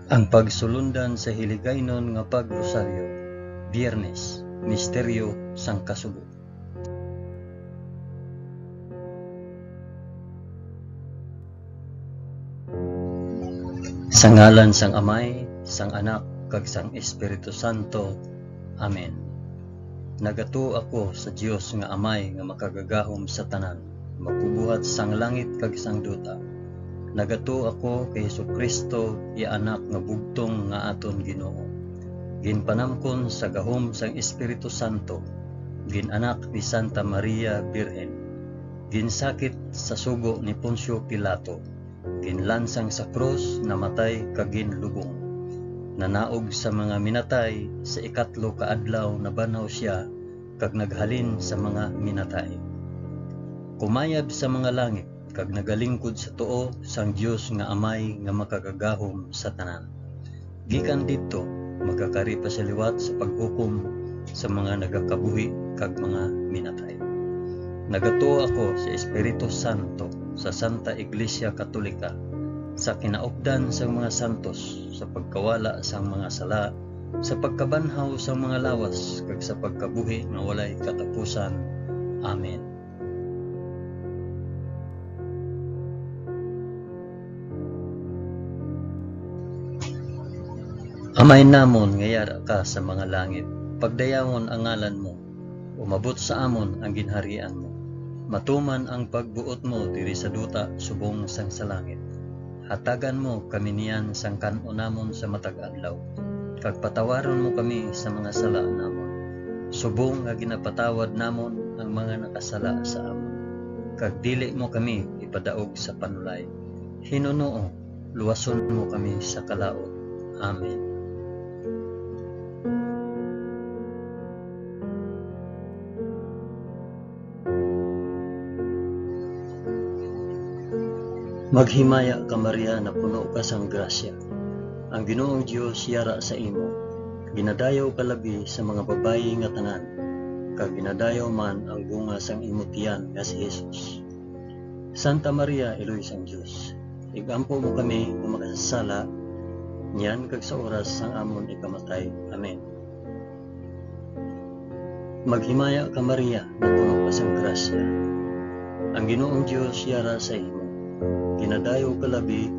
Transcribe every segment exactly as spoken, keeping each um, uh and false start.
Ang pagsulundan sa Hiligaynon nga Pag-Rosaryo, Biyernes, Misteryo sang Kasubo. Sa ngalan sang Amay, sang Anak, kag sang Espiritu Santo. Amen. Nagatuo ako sa Dios nga Amay nga makagagahom sa tanan, magbubuhat sang langit kag sang duta. Nagatuo ako kay Jesu-Cristo, iya Anak nga bugtong nga aton Ginoo. Ginpanamkon sa gahom sang Espiritu Santo, gin-anak ni Santa Maria Birhen, ginsakit sa sugo ni Poncio Pilato, ginlansang sa krus, namatay, kag ginlubong. Nanaog sa mga minatay, sa ikatlo ka adlaw nabanhaw sia, kag naghalin sa mga minatay. Kumayab sa mga langit, kag nagalingkod sa tuo sang Dios nga Amay nga makagagahom sa tanan. Gikan didto, magakari pa sia liwat sa paghukom sa mga nagakabuhi kag mga minatay. Nagatuo ako sa Espiritu Santo, sa Santa Iglesia Katolika, sa kinaupdan sang mga santos, sa pagkawala sang mga sala, sa pagkabanhaw sang mga lawas, kag sa pagkabuhi nga walay katapusan. Amen. Amay namon nga yara ka sa mga langit, pagdayawon ang ngalan mo, umabot sa amon ang ginharian mo, matuman ang pagbuot mo diri sa duta subong sang sa langit. Hatagan mo kami niyan sang kan-o namon sa matag adlaw, kag patawaron mo kami sa mga sala namon, subong nga ginapatawad namon ang mga nakasala sa amon. Kag dili mo kami ipadaog sa panulay. Hinunoo, luwason mo kami sa kalaut. Amen. Maghimaya ka, Maria, napuno ka sang grasya. Ang Ginoong Dios yara sa imo. Ginadayaw ka labi sa mga babayi nga tanan, kag ginadayaw man ang bunga sang imo tiyan nga si Jesus. Santa Maria, Iloy sang Dios, ig-ampo mo kami nga makasasala, niyan kag sa oras sang amon ikamatay. Amen. Maghimaya ka, Maria, napuno ka sang grasya. Ang Ginoong Dios yara sa imo. Ginadayaw ka labi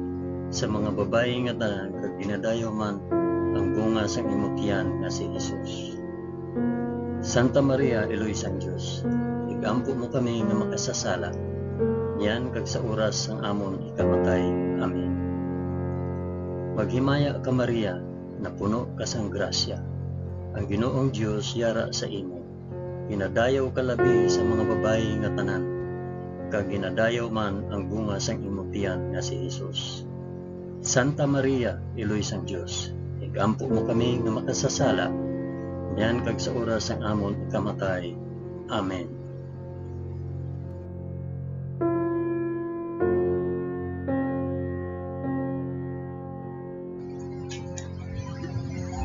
sa mga babayi nga tanan, kag ginadayaw man ang bunga sang imo tiyan nga si Jesus. Santa Maria, Iloy sang Dios, ig-ampo mo kami nga makasasala, niyan kag sa oras sang amon ikamatay. Amen. Maghimaya ka, Maria, napuno ka sang grasya. Ang Ginoong Dios yara sa imo. Ginadayaw ka labi sa mga babayi nga tanan, kag ginadayaw man ang bunga sang imo tiyan nga si Jesus. Santa Maria, Iloy sang Dios, ig-ampo mo kami nga makasasala, niyan kag sa oras sang amon ikamatay. Amen.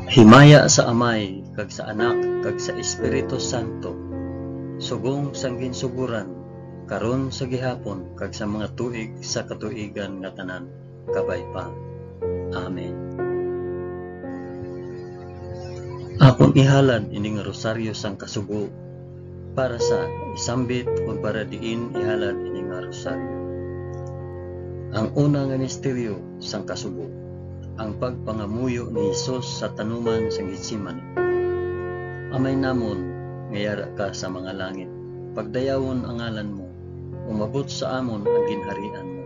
Himaya sa Amay, kag sa Anak, kag sa Espiritu Santo, subong sang ginsugoran, karon, sa gihapon, kag sa mga tuig sa katuigan nga tanan. Kabay pa. Amen. Akon ihalad ini nga rosaryo sang kasubo para sa isambit, o para diin ihalad ini nga rosaryo. Ang una nga misteryo sang kasubo, ang pagpangamuyo ni Jesus sa tanuman sang Getsemani. Amay namon nga yara ka sa mga langit, pagdayawon ang ngalan mo, umabot sa amon ang ginharian mo.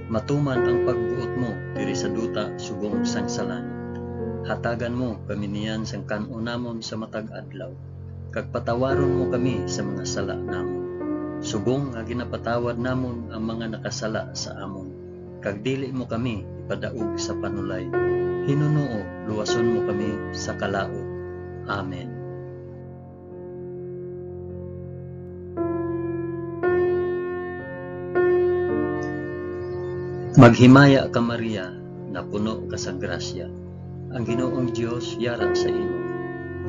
Matuman ang pagbuot mo diri sa duta subong sang sa langit. Hatagan mo kami niyan sang kan-on namon sa matag adlaw, kag patawaron mo kami sa mga sala namon, subong nga ginapatawad namon ang mga nakasala sa amon, kag dili mo kami ipadaog sa panulay. Hinunoo, luwason mo kami sa kalaut. Amen. Maghimaya ka, Maria, napuno ka sa grasya. Ang Ginoong Dios yara sa imo.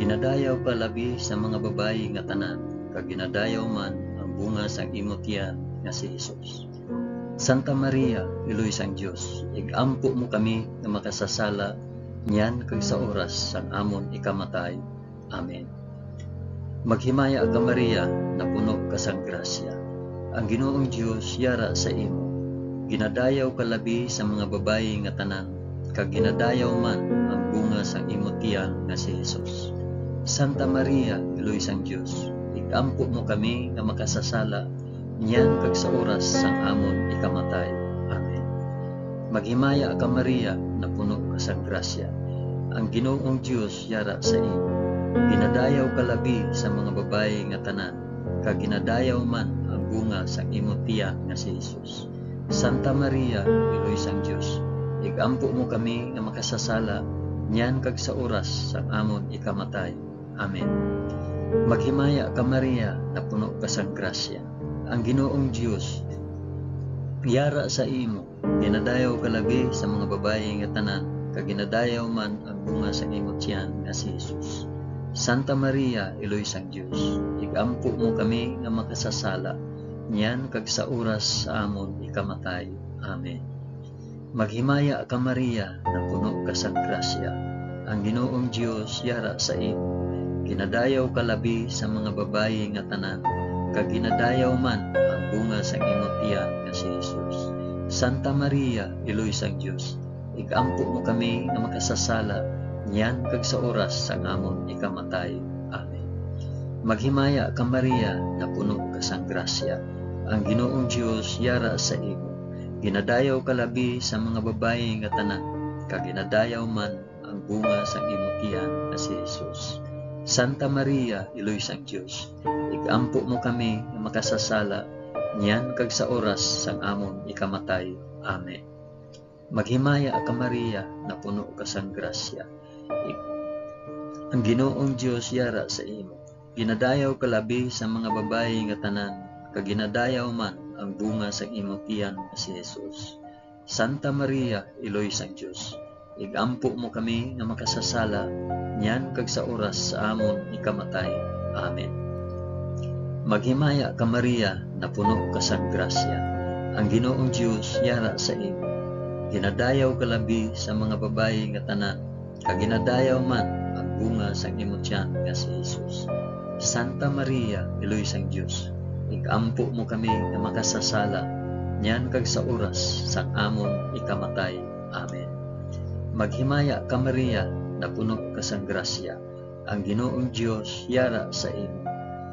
Ginadayaw ka labi sa mga babayi nga tanan, kag ginadayaw man ang bunga sang imo tiyan nga si Jesus. Santa Maria, Iloy sang Dios, ig-ampo mo kami nga makasasala niyan kag sa oras sang amon ikamatay. Amen. Maghimaya ka, Maria, napuno ka sang grasya. Ang Ginoong Dios yara sa imo. Ginadayaw ka labi sa mga babayi nga tanan, kag ginadayaw man ang bunga sang imo tiyan nga si Jesus. Santa Maria, Iloy sang Dios, ig-ampo mo kami nga makasasala niyan kag sa oras sang amon ikamatay. Amen. Maghimaya ka, Maria, napuno ka sang grasya. Ang Ginoong Dios yara sa imo. Ginadayaw ka labi sa mga babayi nga tanan, kag ginadayaw man ang bunga sang imo tiyan nga si Jesus. Santa Maria, Iloy sang Dios, ig-ampo mo kami nga makasasala niyan kag sa oras sang amon ikamatay. Amen. Maghimaya ka, Maria, napuno ka sang grasya. Ang Ginoong Dios yara sa imo. Ginadayaw ka labi sa mga babayi nga tanan, kag ginadayaw man ang bunga sa imo tiyan nga si Jesus. Santa Maria, Iloy sang Dios, ig-ampo mo kami nga makasasala niyan kag sa oras sa amon ikamatay. Amen. Maghimaya ka, Maria, napuno ka sang grasya. Ang Ginoong Dios yara sa imo. Ginadayaw ka labi sa mga babayi nga tanan, kag ginadayaw man ang bunga sang imo tiyan nga si Jesus. Santa Maria, Iloy sang Dios, ig-ampo mo kami nga makasasala niyan kag sa oras sang amon ikamatay. Amen. Maghimaya ka, Maria, napuno ka sang grasya. Ang Ginoong Dios yara sa imo. Ginadayaw ka labi sa mga babayi nga tanan, kag ginadayaw man ang bunga sang imo tiyan nga si Jesus. Santa Maria, Iloy sang Dios, ig-ampo mo kami nga makasasala niyan kag sa oras sang amon ikamatay. Amen. Maghimaya ka, Maria, napuno ka sang grasya. Ig-, ang Ginoong Dios yara sa imo. Ginadayaw ka labi sa mga babayi nga tanan, kag ginadayaw man ang bunga sang imo tiyan nga si Jesus. Santa Maria, Iloy sang Dios, ig-ampo mo kami nga makasasala niyan kag sa oras sa amon ikamatay. Amen. Maghimaya ka, Maria, napuno ka sang grasya. Ang Ginoong Dios yara sa imo. Ginadayaw ka labi sa mga babayi nga tanan, kag ginadayaw man ang bunga sang imo tiyan nga si Jesus. Santa Maria, Iloy sang Dios, ig-ampo mo kami nga makasasala niyan kag sa oras sang amon ikamatay. Amen. Maghimaya ka, Maria, napuno ka sang grasya. Ang Ginoong Dios yara sa imo.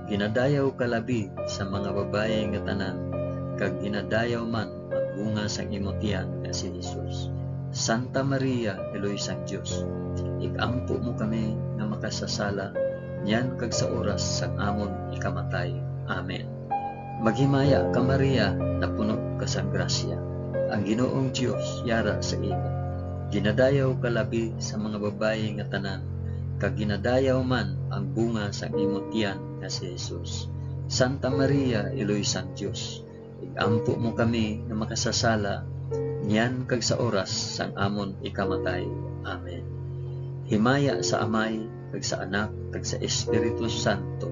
Ginadayaw ka labi sa mga babayi nga tanan, kag ginadayaw man ang bunga sang imo tiyan nga si Jesus. Santa Maria, Iloy sang Dios, ig-ampo mo kami nga makasasala niyan kag sa oras sang amon ikamatay. Amen. Maghimaya ka, Maria, napuno ka sang grasya. Ang Ginoong Dios yara sa imo. Ginadayaw ka labi sa mga babayi nga tanan, kag ginadayaw man ang bunga sang imo tiyan nga si Jesus. Santa Maria, Iloy sang Dios, ig-ampo mo kami nga makasasala niyan kag sa oras sang amon ikamatay. Amen. Himaya sa Amay, kag sa Anak, kag sa Espiritu Santo,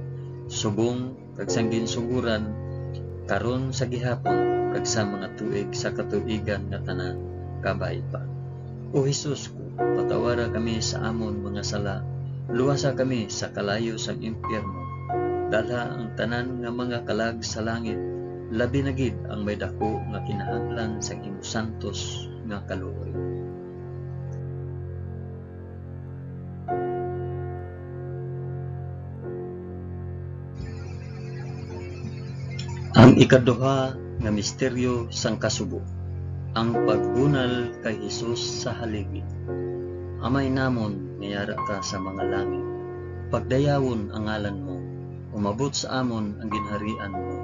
subong kag sang ginsugoran, karon, sa gihapon, kag sa mga tuig sa katuigan nga tanan. Kabay pa. O Jesus ko, patawara kami sa amon mga sala, luwasa kami sa kalayo sang impyerno, dalha ang tanan nga mga kalag sa langit, labi na gid ang may daku nga kinahanglan sang imo santos nga kaluoy. Ang ikaduha nga misteryo sang kasubo, ang pagbunal kay Jesus sa haligi. Amay namon nga yara ka sa mga langit, pagdayawon ang ngalan mo, umabot sa amon ang ginharian mo,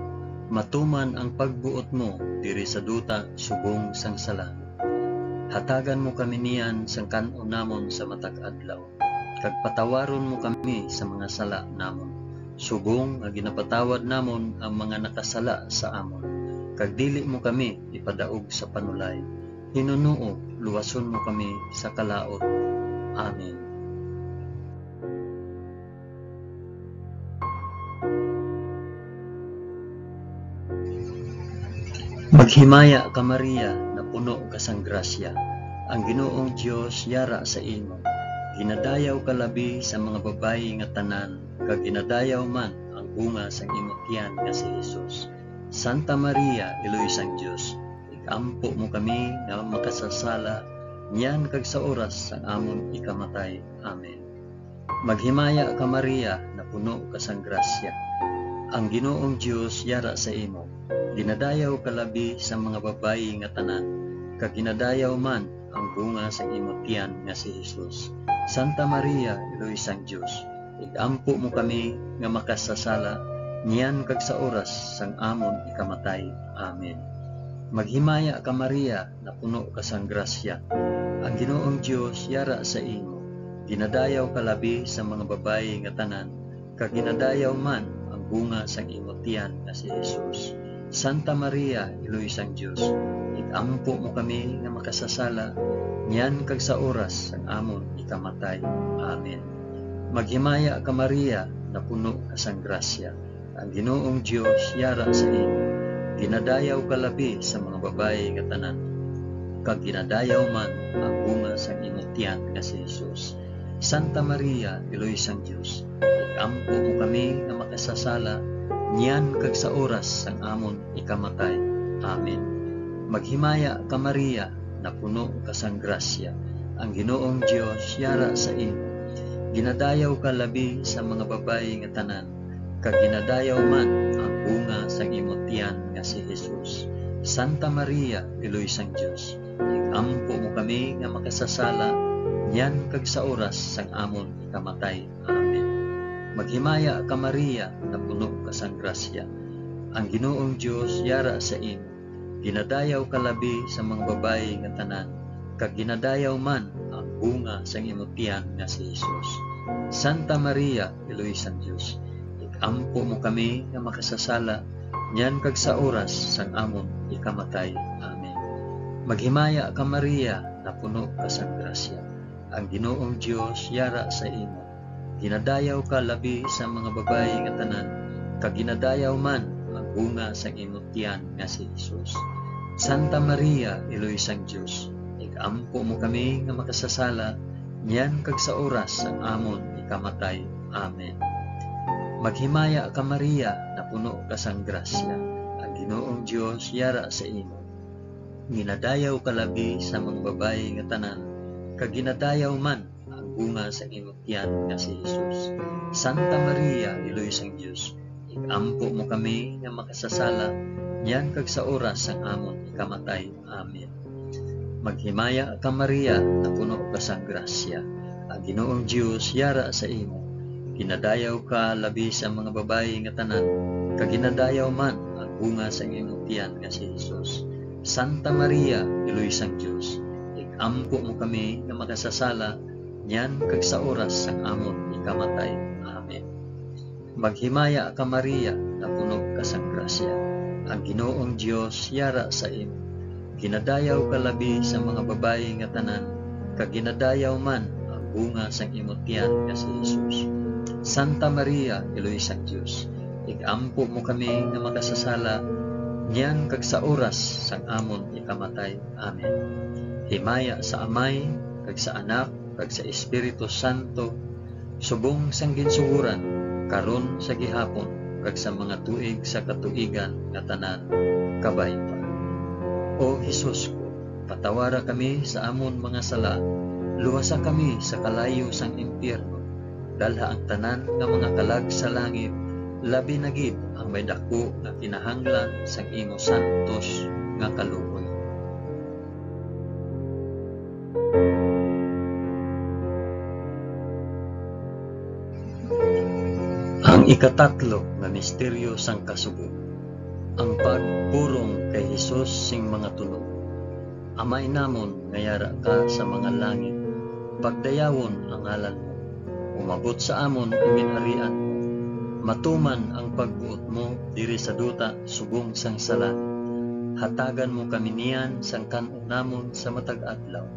matuman ang pagbuot mo diri sa duta subong sang sa langit. Hatagan mo kami niyan sang kan-on namon sa matag adlaw, kag patawaron mo kami sa mga sala namon, subong nga ginapatawad namon ang mga nakasala sa amon, kag dili mo kami ipadaog sa panulay. Hinunoo, luwason mo kami sa kalaut. Amen. Himaya ka, Maria, napuno ka sang grasya, ang Ginoong Dios yara sa imo. Ginadayaw ka labi sa mga babayi nga tanan, kag ginadayaw man ang bunga sang imo tiyan nga si Jesus. Santa Maria, Iloy sang Dios, ig-ampo mo kami nga makasasala, niyan kag sa oras sang amon ikamatay. Amen. Maghimaya ka, Maria, napuno ka sang grasya. Ang Ginoong Dios yara sa imo. Ginadayaw ka labi sa mga babayi nga tanan, kag ginadayaw man ang bunga sang imo tiyan nga si Jesus. Santa Maria, Iloy sang Dios, ig-ampo mo kami nga makasasala, niyan kag sa oras sang amon ikamatay. Amen. Maghimaya ka, Maria, napuno ka sang grasya. Ang Ginoong Dios yara sa imo. Ginadayaw ka labi sa mga babayi nga tanan, kag ginadayaw man ang bunga sang imo tiyan nga si Jesus. Santa Maria, Iloy sang Dios, ig-ampo mo kami nga makasasala, niyan kag sa oras sang amon ikamatay. Amen. Maghimaya ka, Maria, napuno ka sang grasya. Ang Ginoong Dios yara sa imo. Ginadayaw ka labi sa mga babayi nga tanan, kag ginadayaw man ang bunga sang imo tiyan nga si Jesus. Santa Maria, Iloy sang Dios, ig-ampo mo kami nga makasasala, niyan kag sa oras sang amon ikamatay. Amen. Maghimaya ka, Maria, napuno ka sang grasya. Ang Ginoong Dios yara sa imo. Ginadayaw ka labi sa mga babayi nga tanan, kag ginadayaw man ang bunga sang imo tiyan nga si Jesus. Santa Maria, Iloy sang Dios, ig-ampo mo kami nga makasasala, niyan kag sa oras sang amon ikamatay. Amen. Maghimaya ka, Maria, napuno ka sang grasya. Ang Ginoong Dios yara sa imo. Ginadayaw ka labi sa mga babayi nga tanan, kag ginadayaw man ang bunga sang imo tiyan nga si Jesus. Santa Maria, Iloy sang Dios, ig-ampo mo kami nga makasasala, niyan kag sa oras sang amon ikamatay. Amen. Maghimaya ka, Maria, napuno ka sang grasya. Ang Ginoong Dios yara sa imo. Ginadayaw ka labi sa mga babayi nga tanan, kag ginadayaw man ang bunga sang imo tiyan nga si Jesus. Santa Maria, Iloy sang Dios, ig-ampo mo kami nga makasasala, niyan kag sa oras sang amon ikamatay. Amen. Maghimaya ka, Maria, napuno ka sang grasya. Ang Ginoong Dios yara sa imo. Ginadayaw ka labi sa mga babayi nga tanan, kag ginadayaw man ang bunga sang imo tiyan nga si Jesus. Santa Maria, Iloy sang Dios, ig-ampo mo kami nga makasasala, niyan kag sa oras sang amon ikamatay. Amen. Maghimaya ka, Maria, napuno ka sang grasya. Ang Ginoong Dios yara sa imo. Ginadayaw ka labi sa mga babayi nga tanan, kag ginadayaw man ang bunga sang imo tiyan nga si Jesus. Santa Maria, Iloy sang Dios, ig-ampo mo kami nga makasasala, niyan kag sa oras sang amon ikamatay. Amen. Maghimaya ka, Maria, napuno ka sang grasya. Ang Ginoong Dios yara sa imo. Ginadayaw ka labi sa mga babayi nga tanan, kag ginadayaw man ang bunga sang imo tiyan nga si Jesus. Santa Maria, Iloy sang Dios, ig-ampo mo kami nga makasasala, niyan kag sa oras sang amon ikamatay. Amen. Himaya sa Amay, kag sa Anak, kag sa Espiritu Santo, subong sang ginsugoran, karon, sa gihapon, kag sa mga tuig sa katuigan nga tanan. Kabay pa. O Jesus ko, patawara kami sa amon mga sala, luwasa kami sa kalayo sang impyerno, dalha ang tanan nga mga kalag sa langit, labi na gid ang may daku nga kinahanglan sang imo santos nga kaluoy. Ang ikatatlo nga misteryo sang kasubo, ang pagpurong kay Jesus sing mga tuno. Amay namon nga yara ka sa mga langit, pagdayawon ang ngalan mo. Umabot sa amon ang ginharian mo. Matuman ang pagbuot mo diri sa duta subong sang sa langit. Hatagan mo kami niyan sang kan-on namon sa matag adlaw,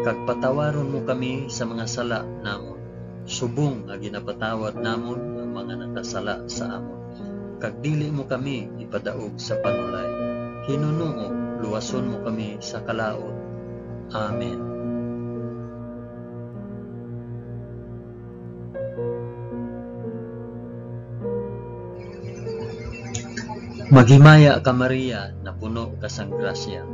kag patawaron mo kami sa mga sala namon, subong nga ginapatawad namon ang mga nakasala sa amon. Kag dili mo kami ipadaog sa panulay. Hinunoo luwason mo kami sa kalaut. Amen. Maghimaya ka, Maria, napuno ka sang grasya.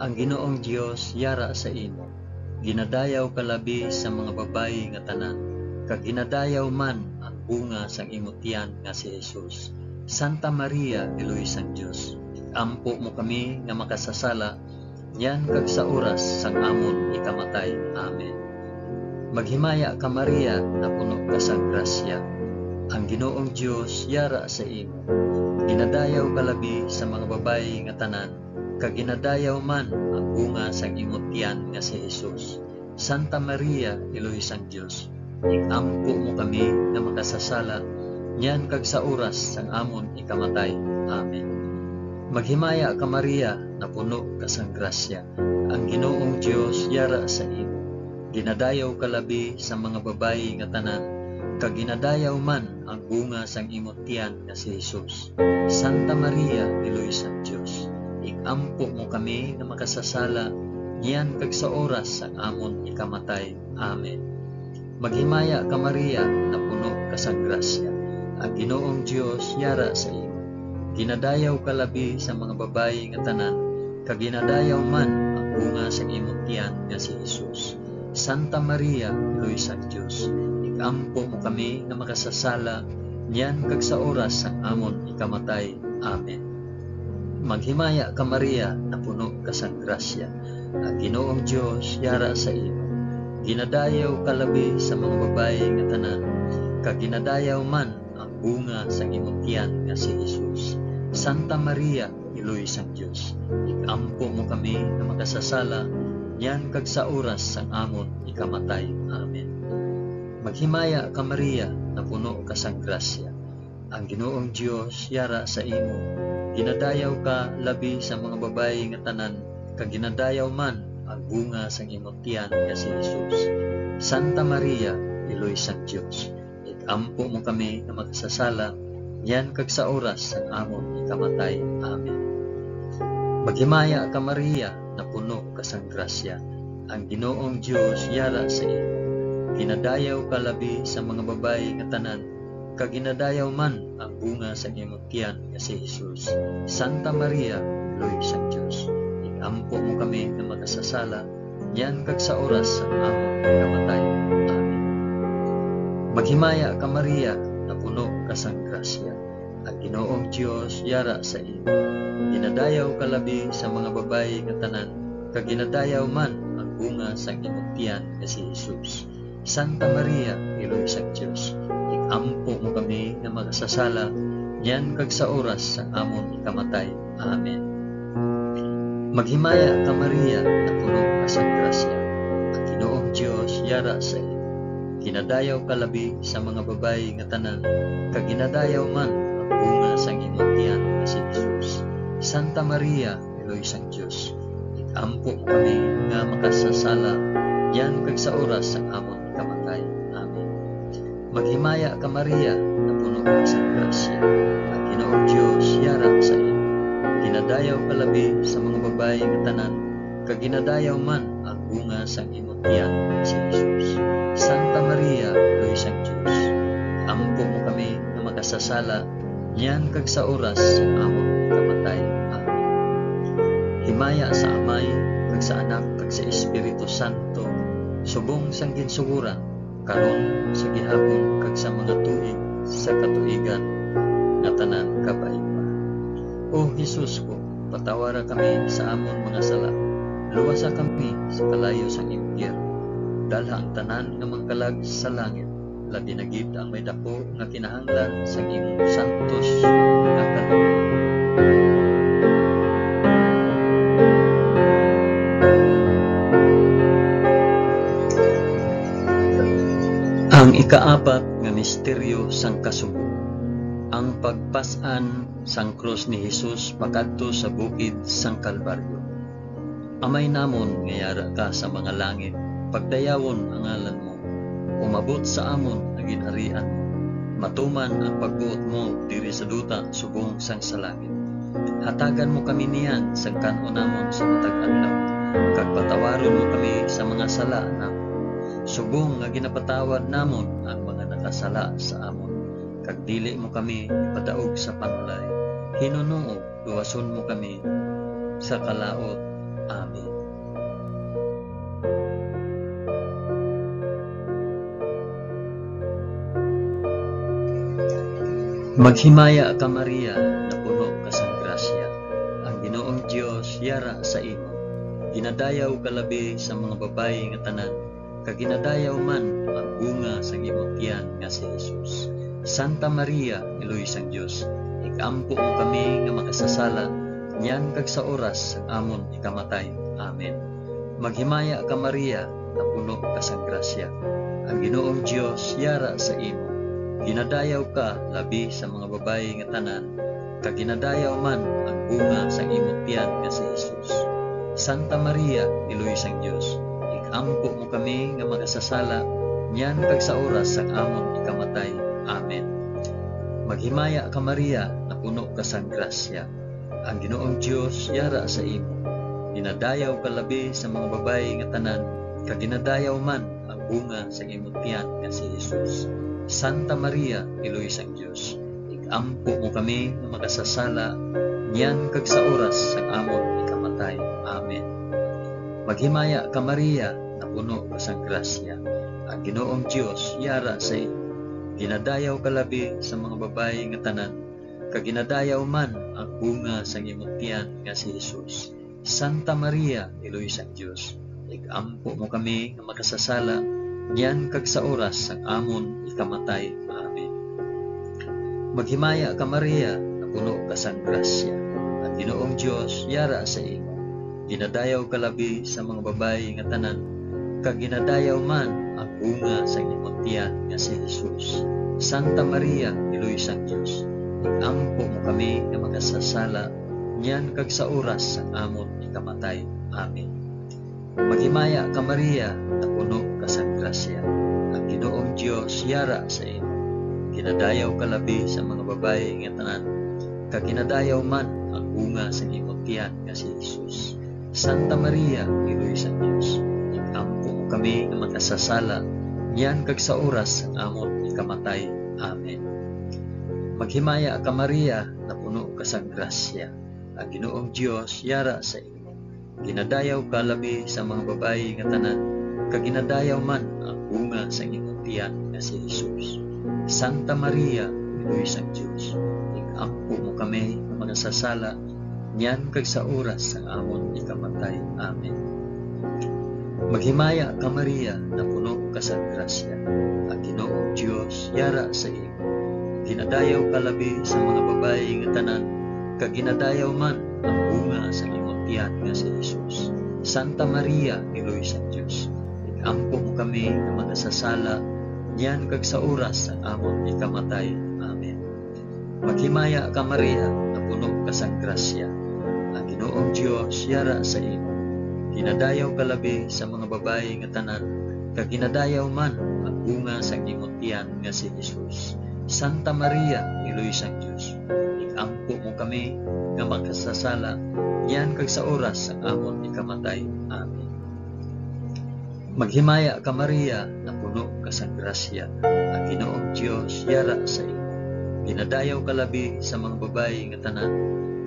Ang Ginoong Dios yara sa imo. Ginadayaw ka labi sa mga babayi nga tanan, kag ginadayaw man ang bunga sang imo tiyan nga si Jesus. Santa Maria, Iloy sang Dios, ig-ampo mo kami nga makasasala, niyan kag sa oras sang amon ikamatay. Amen. Maghimaya ka, Maria, napuno ka sang grasya. Ang Ginoong Dios yara sa imo. Ginadayaw ka labi sa mga babayi nga tanan, kag ginadayaw man ang bunga sang imo tiyan nga si Jesus. Santa Maria, Iloy sang Dios, ig-ampo mo kami nga makasasala, niyan kag sa oras sang amon ikamatay. Amen. Maghimaya ka, Maria, napuno ka sang grasya. Ang Ginoong Dios yara sa imo. Ginadayaw ka labi sa mga babayi nga tanan, kag ginadayaw man ang bunga sang imo tiyan nga si Jesus. Santa Maria, Iloy sang Dios, ig-ampo mo kami nga makasasala, niyan kag sa oras sang amon ikamatay. Amen. Maghimaya ka, Maria, napuno ka sang grasya. Ang Ginoong Dios yara sa imo. Ginadayaw ka labi sa mga babayi nga tanan, kag ginadayaw man ang bunga sang imo tiyan nga si Jesus. Santa Maria, Iloy sang Dios, ig-ampo mo kami nga makasasala, niyan kag sa oras sang amon ikamatay. Amen. Maghimaya ka, Maria, napuno ka sang grasya. Ang Ginoong Dios yara sa imo. Ginadayaw ka labi sa mga babayi nga tanan, kag ginadayaw man ang bunga sang imo tiyan nga si Jesus. Santa Maria, Iloy sang Dios, ig-ampo mo kami nga makasasala, niyan kag sa oras sang amon ikamatay. Amen. Maghimaya ka, Maria, napuno ka sang grasya. Ang Ginoong Dios yara sa imo. Ginadayaw ka labi sa mga babayi nga tanan, kag ginadayaw man ang bunga sang imo tiyan nga si Jesus. Santa Maria, Iloy sang Dios, ig-ampo mo kami nga makasasala, niyan kag sa oras sang amon ikamatay. Amen. Maghimaya ka, Maria, napuno ka sang grasya. Ang Ginoong Dios yara sa imo. Ginadayaw ka labi sa mga babayi nga tanan, kag ginadayaw man ang bunga sang imo tiyan nga si Jesus. Santa Maria, Iloy sang Dios, ig-ampo mo kami nga makasasala, niyan kag sa oras sang amon pagkamatay. Amen. Maghimaya ka, Maria, napuno ka sang grasya. Ang Ginoong Dios yara sa imo. Ginadayaw ka labi sa mga babayi nga tanan, kag ginadayaw man ang bunga sang imong tiyan nga si Jesus. Santa Maria, Iloy sang Dios, ig-ampo mo kami nga makasasala, niyan kag sa oras sang amon ikamatay. Amen. Maghimaya ka, Maria, napuno ka sang grasya. Ang Ginoong Dios yara sa imo. Ginadayaw ka labi sa mga babayi nga tanan, kag ginadayaw man ang bunga sang imong tiyan nga si Jesus. Santa Maria, Iloy sang Dios, ig-ampo mo kami nga makasasala, niyan kag sa oras sang amon kamatay. Amen. Maghimaya ka, Maria, napuno ka sang grasya. Ang Ginoong Dios yara sa imo. Ginadayaw ka labi sa mga babayi nga tanan, kag ginadayaw man ang bunga sang imo tiyan, si Jesus. Santa Maria, Iloy sang Dios, ampo mo kami nga makasasala, niyan kag sa oras sang amon kamatay. Amen. Himaya sa Amay, kag sa Anak, kag sa Espiritu Santo, subong sang ginsugoran, karon, sa gihapon, kag sa mga tuig sa katuigan nga tanan. Kabay pa. O Jesus ko, patawara kami sa amon mga sala, luwasa kami sa kalayo sang impyerno, dalha ang tanan nga mga kalag sa langit, labi na gid ang may daku nga kinahanglan sang imong santos nga kaluoy. Ang ikaapat nga misteryo sang kasubo, ang pagpas-an sang krus ni Jesus pakadto sa bukid sang Kalbaryo. Amay namon nga yara ka sa mga langit, pagdayawon ang ngalan mo. Umabot sa amon ang ginharian mo. Matuman ang pagbuot mo diri sa duta subong sang sa langit. Hatagan mo kami niyan sang kan-on namon sa matag adlaw, kag patawaron mo kami sa mga sala namon, subong nga ginapatawad namon ang mga nakasala sa amon. Kag dili mo kami ipadaog sa panulay, hinunoog luwason mo kami sa kalaut. Amen. Maghimaya ka, Maria, napuno ka sang grasya. Ang Ginoong Dios yara sa imo. Ginadayaw ka labi sa mga babayi nga tanan, kag ginadayaw man ang bunga sang imong tiyan nga si Jesus. Santa Maria, Iloy sang Dios, ig-ampo mo kami nga makasasala, niyan kag sa oras sang amon ikamatay. Amen. Maghimaya ka, Maria, napuno ka sang grasya. Ang Ginoong Dios yara sa imo. Ginadayaw ka labi sa mga babayi nga tanan, kag ginadayaw man ang bunga sang imong tiyan nga si Jesus. Santa Maria, Iloy sang Dios, ig-ampo mo kami nga makasasala, niyan kag sa oras sang amon ikamatay. Amen. Maghimaya ka, Maria, napuno ka sang grasya. Ang Ginoong Dios yara sa imo. Ginadayaw ka labi sa mga babayi nga tanan, kag ginadayaw man ang bunga sang imong tiyan nga si Jesus. Santa Maria, Iloy sang Dios, ig-ampo mo kami nga makasasala, niyan kag sa oras sang amon ikamatay. Amen. Maghimaya ka, Maria, napuno ka sang grasya. Ang Ginoong Dios yara sa imo. Ginadayaw ka labi sa mga babayi nga tanan, kag ginadayaw man ang bunga sang imong tiyan nga si Jesus. Santa Maria, Iloy sang Dios, ig-ampo mo kami nga makasasala, niyan kag sa oras sang amon ikamatay. Amen. Maghimaya ka, Maria, napuno ka sang grasya. Ang Ginoong Dios yara sa imo. Ginadayaw ka labi sa mga babayi nga tanan, kag ginadayaw man ang bunga sang imong tiyan nga si Jesus. Santa Maria, Iloy sang Dios, ig-ampo mo kami nga makasasala, niyan kag sa oras sang amon ikamatay. Amen. Maghimaya ka, Maria, napuno ka sang grasya. Ang Ginoong Dios yara sa imo. Ginadayaw ka labi sa mga babayi nga tanan, kag ginadayaw man ang bunga sang imong tiyan nga si Jesus. Santa Maria, Iloy sang Dios, ig-ampo mo kami nga makasasala, niyan kag sa oras sang amon ikamatay. Amen. Maghimaya ka, Maria, napuno ka sang grasya. Ang Ginoong Dios yara sa imo. Ginadayaw ka labi sa mga babayi nga tanan, kag ginadayaw man ang bunga sang imong tiyan nga si Jesus. Santa Maria, Iloy sang Dios, ig-ampo mo kami nga makasasala, niyan kag sa oras sang amon ikamatay. Amen. Maghimaya ka, Maria, napuno ka sa grasya. Ang Ginoong Dios yara sa imo. Ginadayaw ka labi sa mga babayi nga tanan, kag ginadayaw man ang bunga sa imong tiyan nga si Jesus. Santa Maria, Iloy sang Dios, ig-ampo mo kami nga makasasala, niyan kag sa oras sang amon ikamatay. Amen. Maghimaya ka, Maria, nga puno ka sang grasya. Ang Ginoong Dios yara sa imo. Ginadayaw ka labi sa mga babayi nga tanan, kag ginadayaw man ang bunga sang imong tiyan nga si Jesus. Santa Maria, Iloy sang Dios, ig-ampo mo kami nga makasasala, niyan kag sa oras sang amon ikamatay. Amen. Maghimaya ka, Maria, napuno ka sang grasya. Ang Ginoong Dios yara sa imo. Ginadayaw ka labi sa mga babayi nga tanan,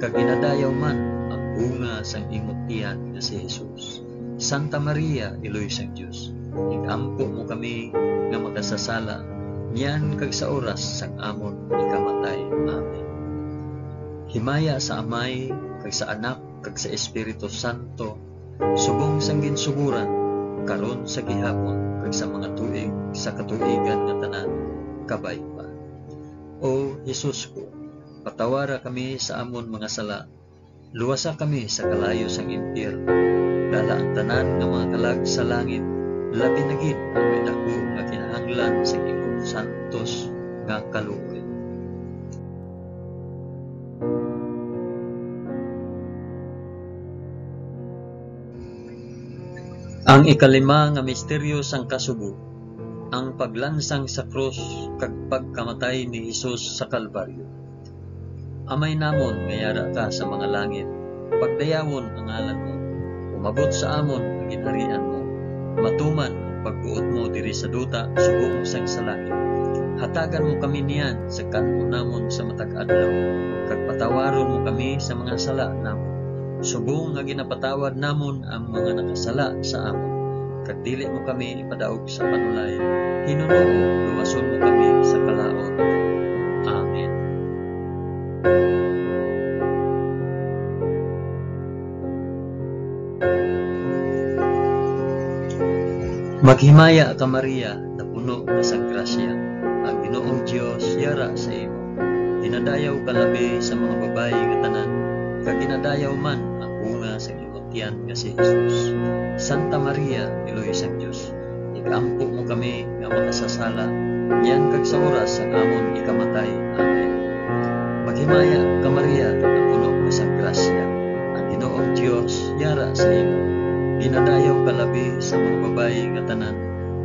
kag ginadayaw man ang bunga sang imong tiyan nga si Jesus. Santa Maria, Iloy sang Dios, ig-ampo mo kami nga makasasala, niyan kag sa oras sang amon ikamatay. Amen. Himaya sa Amay, kag sa Anak, kag sa Espiritu Santo, subong sang ginsugoran, karon, sa gihapon, kag sa mga tuig sa katuigan nga tanan. Kabay pa. O Jesus ko, patawara kami sa amon mga sala, luwasa kami sa kalayo sang impyerno, dala ang tanan nga mga kalag sa langit, labi na gid ang may daku nga kinahanglan sa imong santos nga kaluoy. Ang ikalima nga misteryo sang kasubo, ang paglansang sa krus kag pagkamatay ni Jesus sa Kalbaryo. Amay namon nga yara ka sa mga langit, pagdayawon ang ngalan mo. Umabot sa amon ang ginharian mo. Matuman ang pagbuot mo diri sa duta subong sang sa langit. Hatagan mo kami niyan sa kan-on namon sa matag adlaw, kag patawaron mo kami sa mga sala namon, subong nga ginapatawad namon ang mga nakasala sa amon. Kag dili mo kami ipadaog sa panulay, hinunoo luwason mo kami sa kalaut. Amen. Maghimaya ka, Maria, napuno ka sang grasya, ang Ginoong Dios yara sa imo. Ginadayaw ka labi sa mga babayi nga tanan, kag ginadayaw man ang bunga sang imong tiyan nga si Jesus. Santa Maria, Iloy sang Dios, ig-ampo mo kami nga makasasala, niyan kag sa oras sang amon ikamatay. Amen. Maghimaya ka, Maria, napuno ka sang grasya, ang Ginoong Dios yara sa imo. Ginadayaw ka labi sa mga babayi nga tanan,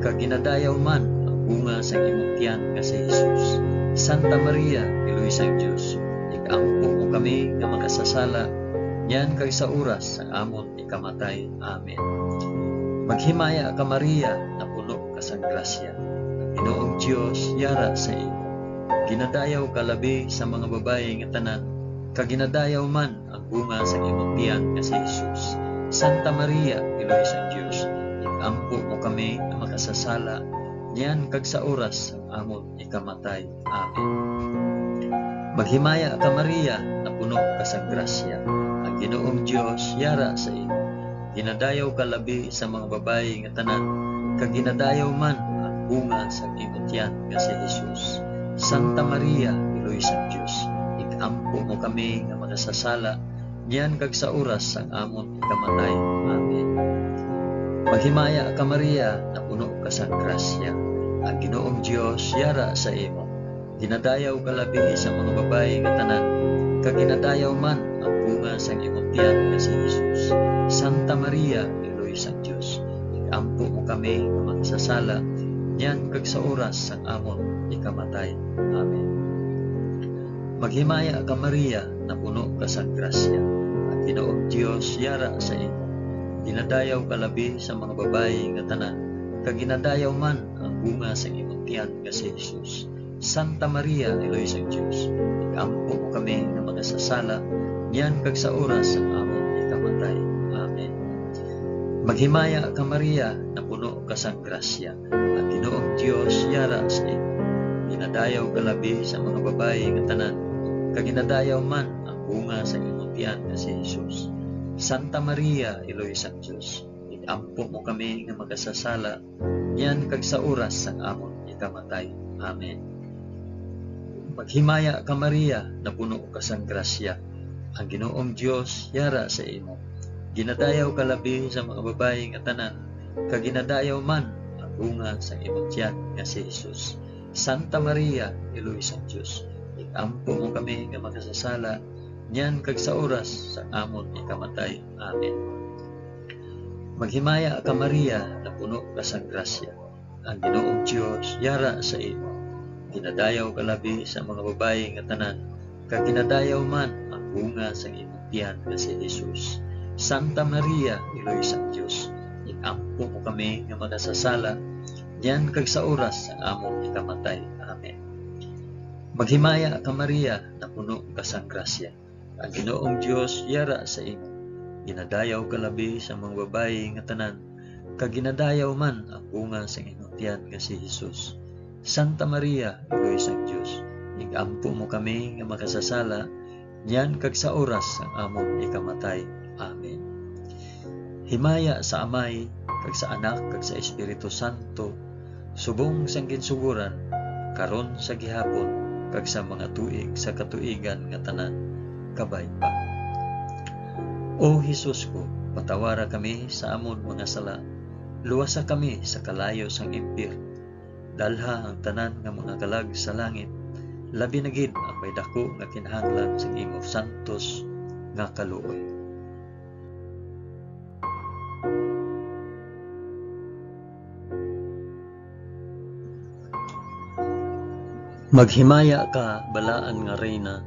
kag ginadayaw man ang bunga sang imong tiyan nga si Jesus. Santa Maria, Iloy sang Dios, ig-ampo mo kami nga makasasala, niyan kag sa oras sang amon ikamatay. Amen. Maghimaya ka, Maria, napuno ka sang grasya, ang Ginoong Dios yara sa imo. Ginadayaw ka labi sa mga babayi nga tanan, kag ginadayaw man ang bunga sang imong tiyan nga si Jesus. Santa Maria, Iloy sang Dios, ig-ampo mo kami nga makasasala, niyan kag sa oras sang amon ikamatay. Amen. Maghimaya ka, Maria, napuno ka sang grasya, ang Ginoong Dios yara sa imo. Ginadayaw ka labi sa mga babayi nga tanan, kag ginadayaw man ang bunga sang imong tiyan nga si Jesus. Santa Maria, Iloy sang Dios, ig-ampo mo kami nga makasasala, niyan kag sa oras sang amon ikamatay. Amen. Maghimaya ka, Maria, napuno ka sang grasya, ang Ginoong Dios yara sa imo. Ginadayaw ka labi sa mga babayi nga tanan, kag ginadayaw man ang bunga sang imong tiyan nga si Jesus. Santa Maria, Iloy sang Dios, ig-ampo mo kami nga makasasala, niyan kag sa oras sang amon ikamatay. Amen. Maghimaya ka, Maria, napuno ka sang grasya, ang Ginoong Dios yara sa imo. Ginadayaw ka labi sa mga babayi nga tanan, kag ginadayaw man ang bunga sang imong tiyan nga si Jesus. Santa Maria, Iloy sang Dios, ig-ampo mo kami nga makasasala, niyan kag sa oras sang amon ikamatay. Amen. Maghimaya ka, Maria, napuno ka sang grasya, ang Ginoong Dios yara sa imo. Ginadayaw ka labi sa mga babayi nga tanan, kag ginadayaw man ang bunga sang imong tiyan nga si Jesus. Santa Maria, Iloy sang Dios, ig-ampo mo kami nga makasasala, niyan kag sa oras sang amon ikamatay. Amen. Maghimaya ka, Maria, napuno ka sang grasya, ang Ginoong Dios yara sa imo. Ginadayaw ka labi sa mga babayi nga tanan, kag ginadayaw man ang bunga sang imong tiyan nga si Jesus. Santa Maria, Iloy sang Dios, ig-ampo mo kami nga makasasala, niyan kag sa oras sang amon ikamatay. Amen. Maghimaya ka, Maria, napuno ka sang grasya, ang Ginoong Dios yara sa imo. Ginadayaw ka labi sa mga babayi nga tanan, kag ginadayaw man ang bunga sang imong tiyan nga si Jesus. Santa Maria, Iloy sang Dios, ig-ampo mo kami nga makasasala, niyan kag sa oras sang amon ikamatay. Amen. Maghimaya ka, Maria, napuno ka sang grasya, ang Ginoong Dios yara sa imo. Ginadayaw ka labi sa mga babayi nga tanan, kag ginadayaw man ang bunga sang imong tiyan nga si Jesus. Santa Maria, Iloy sang Dios, ig-ampo mo kami nga makasasala, niyan kag sa oras sang amon ikamatay. Amen. Himaya sa Amay, kag sa Anak, kag sa Espiritu Santo, subong sang ginsugoran, karon, sa gihapon, kag sa mga tuig sa katuigan nga tanan. Kabay pa. O Jesus ko, patawara kami sa amon mga sala, luwasa kami sa kalayo sang impyerno, dalha ang tanan nga mga kalag sa langit, labi na gid ang may daku nga kinahanglan sang imo santos nga kaluoy. Maghimaya ka, balaan nga Reyna,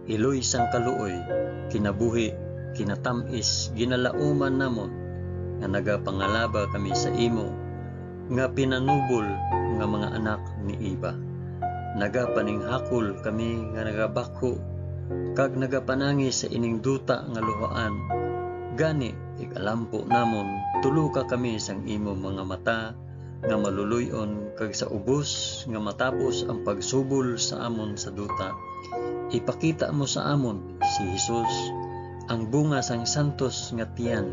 Iloy sang kaluoy, kinabuhi, kinatam-is, ginalauman namon nga nagapangalaba kami sa imo nga pinanubol nga mga anak ni Eva. Nagapaninghakol kami nga nagabakho kag nagapanangi sa ining duta nga luhaan. Gani, ig-alampo namon, tuloka kami sang imo mga mata nga maluloy-on, kag sa ubos nga matapos ang pagsubol sa amon sa duta, ipakita mo sa amon si Jesus, ang bunga sang santos nga tiyan.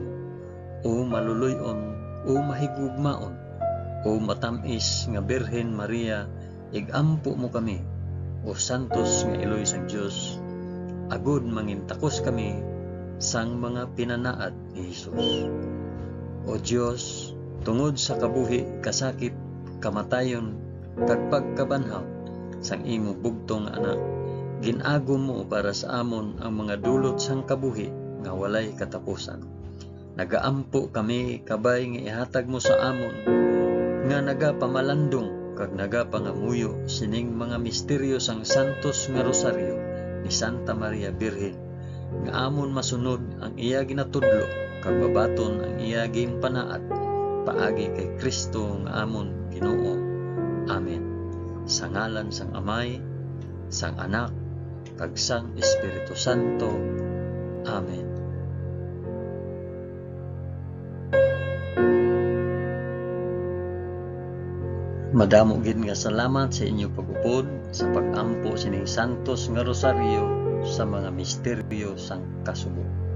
O maluloy-on, o mahigugmaon, o matam-is nga Birhen Maria, ig-ampo mo kami, o santos nga iloy sang Dios, agod mangintakos kami sang mga pinanaad ni Jesus. O Dios, tungod sa kabuhi, kasakit, kamatayon, kag pagkabanhaw sang imo bugtong nga Anak, gin-agom mo para sa amon ang mga dulot sang kabuhi nga walay katapusan. Nagaampo kami kabay nga ihatag mo sa amon nga nagapamalandong kag nagapangamuyo sining mga misteryo sang Santos nga Rosaryo ni Santa Maria Birhen, nga amon masunod ang iya ginatudlo kag mabaton ang iya ginpanaad paagi kay Cristo nga amon Ginoo. Amen. Sa ngalan sang Amay, sang Anak, kag sang Espiritu Santo. Amen. Madamo gid nga salamat sa inyo pag-upod sa pag-ampo sining santos nga rosaryo sa mga misteryo sang kasubo.